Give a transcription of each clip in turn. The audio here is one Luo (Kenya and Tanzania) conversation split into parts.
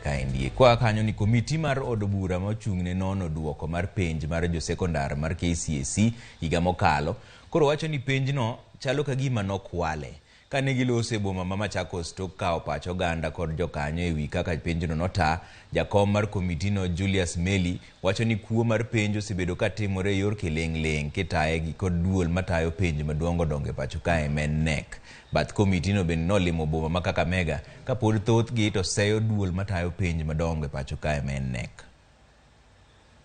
Kaendi kwa kanyo ni komiti mar od bura mochung' ne nono duoko mar penj mar josekondar mar KCSE higa mokalo koro wacho ni penjno chalo ka gima nokwale kane giloso e boma ma Machakos tok kawo pach oganda kod jokanyo ewi kaka penjno nota. Jakom mar komitino Julius Meli wacho ni kuo mar penj osebedo katimore e yor kiling'ling' kitaye gi kod duol matayo penj madongo dongo e pacho kae ma en KNEC. Bath komitino bende nolimo boma ma Kakamega kapod thothgi to seyo duol matayo penj madongo e pacho kae ma en KNEC.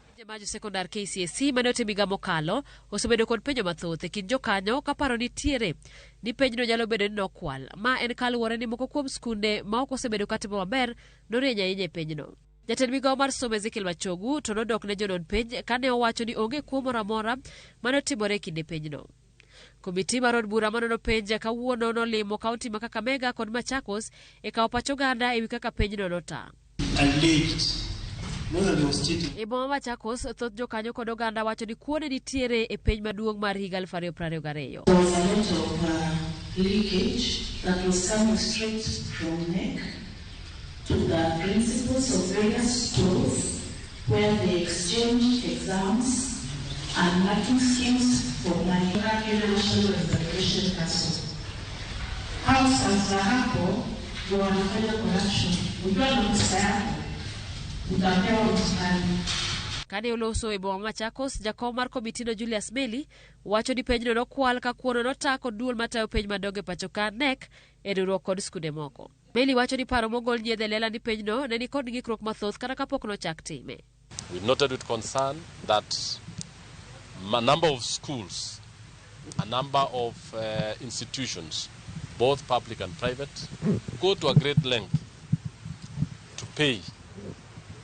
Penje mar josekondar KCSE mane otim higa mokalo osebedo kod penjo mathoth e kind jokanyo kaparo nitiere ni penjno nyalo bedo ni nokwal. Ma en kaluwore ni moko kuom skunde ma ok osebedo katimo maber norieny ahinya e penjno. Jatend migawo mar somo Ezekiel Machogu to nodok ne jonon penj kane owacho ni onge kuo moro amora mane otimore e kinde penjno. Komiti mar od bura manono penj kawuono nolimo kaunti ma Kakamega kod Machakos e kawo pach oganda ewi kaka penjno nota. Alleged. Not that there was cheating. E boma ma Machakos, thoth jokanyo kod oganda wacho ni kuo ne nitiere e penj maduong' mar higa 2022. There was a lot of leakage that was coming straight from KNEC to the principals of various schools where they exchanged exams and marking schemes for money. Kenya National Examination Council. Hao sasa hapo ndio wanafanya corruption. Ukiwa na pesa yako utapewa mtihani. Kane oloso e boma ma Machakos, jakom mar komitino Julius Meli wacho ni penjno nokwal ka kuono nota kod duol matayo penj madongo e pacho ka KNEC e riwruok kod skunde moko. Meli wacho ni paro mogol nyiedhe lela ni penjno ne nikod ng'ikruok mathoth kata kapok nochak time. We noted with concern that a number of schools, a number of institutions, both public and private, go to a great length to pay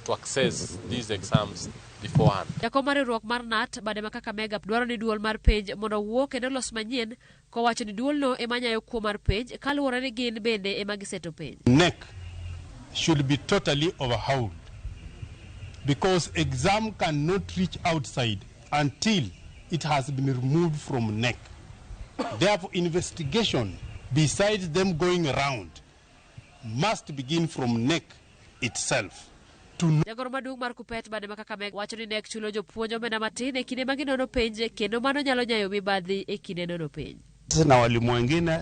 to access these exams beforehand. Jakom mar riwruok mar KNUT bade ma Kakamega dwaro ni duol mar penj mondo owuo kendo los manyien kowacho ni duolno ema nyayo kuo mar penj kaluwore ni gin bende ema giseto penj. KNEC should be totally overhauled because exam cannot reach outside until it has been removed from KNEC. Therefore, investigation, besides them going around, must begin from KNEC itself. To Jagoro maduong' mar KUPPET bade ma Kakamega wacho ni KNEC chulo jopuonj omenda matin e kinde ma ginono penj kendo mano nyalo nyayo mibadhi e kinde nono penj. Na walimu wengine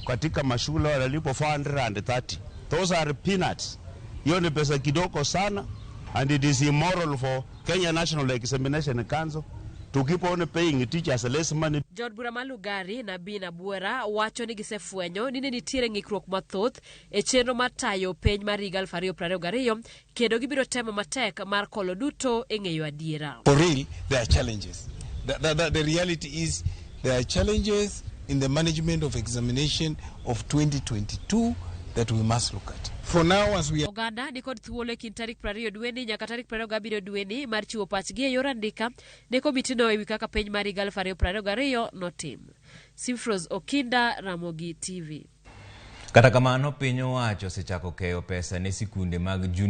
katika mashule wanalipwa 430. Those are peanuts. Hiyo ni pesa kidogo sana and it is immoral for Kenya National Examination Council to keep on paying teachers less money. Jood bura ma Lugari na Bina Buera wacho ni gisefwenyo ni ne nitiere ng'ikruok mathoth e chenro mar tayo penj mar higa 2022 kendo gibiro temo matek mar kolo duto e ng'eyo adiera. For real, there are challenges. The reality is there are challenges in the management of examination of 2022 that we must look at. For now, as we are Oganda ni kod thuolo e kind tarik 20 dweni nyaka tarik 27 dweni mar chiwo pachgi e yor andika ne komitino ewi kaka penj mar higa 2022 notim. Simfros Okinda, Ramogi TV. Kata kamano, piny owacho osechako keyo pesa ne sikunde mag junior